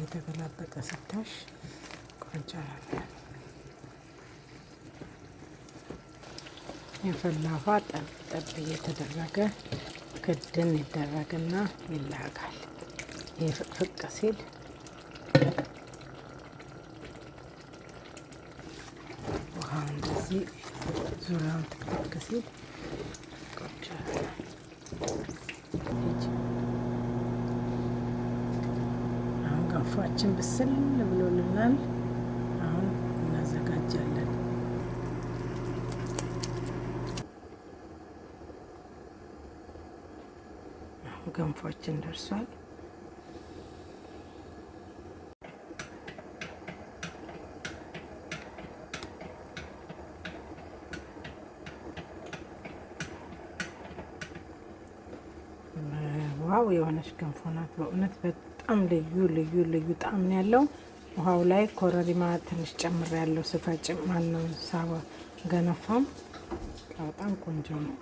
እየተገላበጠ ስታሽ ቆንጆ ነው። የፈላ ውሃ ጠብ ጠብ እየተደረገ ክድን ይደረግና ይላጋል። ይህ ፍቅፍቅ ሲል ውሃ እንደዚህ ዙሪያውን ትክትክ ሲል ቆንጆ። አሁን ገንፏችን ብስል ብሎልናል። አሁን እናዘጋጃለን። አሁን ገንፏችን ደርሷል። Wow የሆነች ገንፎ ናት። በእውነት በጣም ልዩ ልዩ ልዩ ጣዕም ነው ያለው። ውሃው ላይ ኮረሪማ ትንሽ ጨምር ያለው ስፈጭ ማነው ሳባ ገነፋም በጣም ቆንጆ ነው።